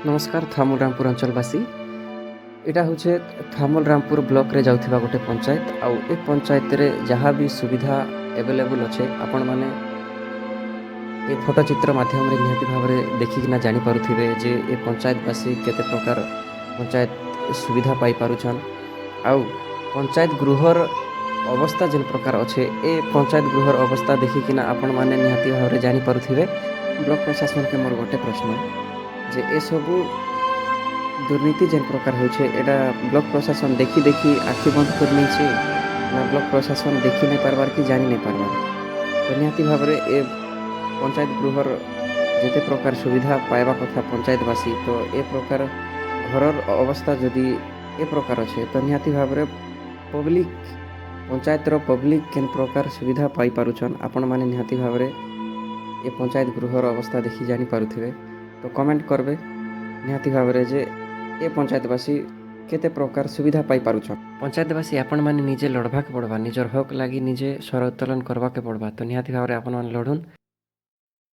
ନମସ୍କାର ଥୁଆମୂଳ ରାମପୁର ଅଞ୍ଚଳବାସୀ। ଏଇଟା ହେଉଛି ଥୁଆମୂଳ ରାମପୁର ବ୍ଲକରେ ଯାଉଥିବା ଗୋଟେ ପଞ୍ଚାୟତ। ଆଉ ଏ ପଞ୍ଚାୟତରେ ଯାହା ବି ସୁବିଧା ଆଭେଲେବୁଲ୍ ଅଛେ, ଆପଣମାନେ ଏ ଫଟୋ ଚିତ୍ର ମାଧ୍ୟମରେ ନିହାତି ଭାବରେ ଦେଖିକିନା ଜାଣିପାରୁଥିବେ ଯେ ଏ ପଞ୍ଚାୟତବାସୀ କେତେ ପ୍ରକାର ପଞ୍ଚାୟତ ସୁବିଧା ପାଇପାରୁଛନ୍। ଆଉ ପଞ୍ଚାୟତ ଗୃହର ଅବସ୍ଥା ଯେନ୍ ପ୍ରକାର ଅଛେ, ଏ ପଞ୍ଚାୟତ ଗୃହର ଅବସ୍ଥା ଦେଖିକିନା ଆପଣମାନେ ନିହାତି ଭାବରେ ଜାଣିପାରୁଥିବେ। ବ୍ଲକ ପ୍ରଶାସନକେ ମୋର ଗୋଟେ ପ୍ରଶ୍ନ ଯେ ଏସବୁ ଦୁର୍ନୀତି ଯେନ୍ ପ୍ରକାର ହେଉଛେ, ଏଇଟା ବ୍ଲକ ପ୍ରଶାସନ ଦେଖି ଦେଖି ଆଖି ବନ୍ଦ କରି ନେଇଛେ ନା ବ୍ଲକ ପ୍ରଶାସନ ଦେଖି ନାଇଁ ପାରବାର୍ କି ଜାଣି ନାଇଁ ପାରବାର୍? ତ ନିହାତି ଭାବରେ ଏ ପଞ୍ଚାୟତ ଗୃହର ଯେତେ ପ୍ରକାର ସୁବିଧା ପାଇବା କଥା ପଞ୍ଚାୟତବାସୀ, ତ ଏ ପ୍ରକାର ଘରର ଅବସ୍ଥା ଯଦି ଏ ପ୍ରକାର ଅଛେ, ତ ନିହାତି ଭାବରେ ପବ୍ଲିକ୍, ପଞ୍ଚାୟତର ପବ୍ଲିକ୍ କେନ୍ ପ୍ରକାର ସୁବିଧା ପାଇପାରୁଛନ୍, ଆପଣମାନେ ନିହାତି ଭାବରେ ଏ ପଞ୍ଚାୟତ ଗୃହର ଅବସ୍ଥା ଦେଖି ଜାଣିପାରୁଥିବେ। ତ କମେଣ୍ଟ କରିବେ ନିହାତି ଭାବରେ ଯେ ଏ ପଞ୍ଚାୟତବାସୀ କେତେ ପ୍ରକାର ସୁବିଧା ପାଇପାରୁଛନ୍। ପଞ୍ଚାୟତବାସୀ, ଆପଣମାନେ ନିଜେ ଲଢ଼ବାକେ ପଡ଼ବା। ନିଜର ହକ୍ ଲାଗି ନିଜେ ସ୍ୱର ଉତ୍ତୋଳନ କରବାକେ ପଡ଼ବା। ତ ନିହାତି ଭାବରେ ଆପଣମାନେ ଲଢ଼ୁନ୍।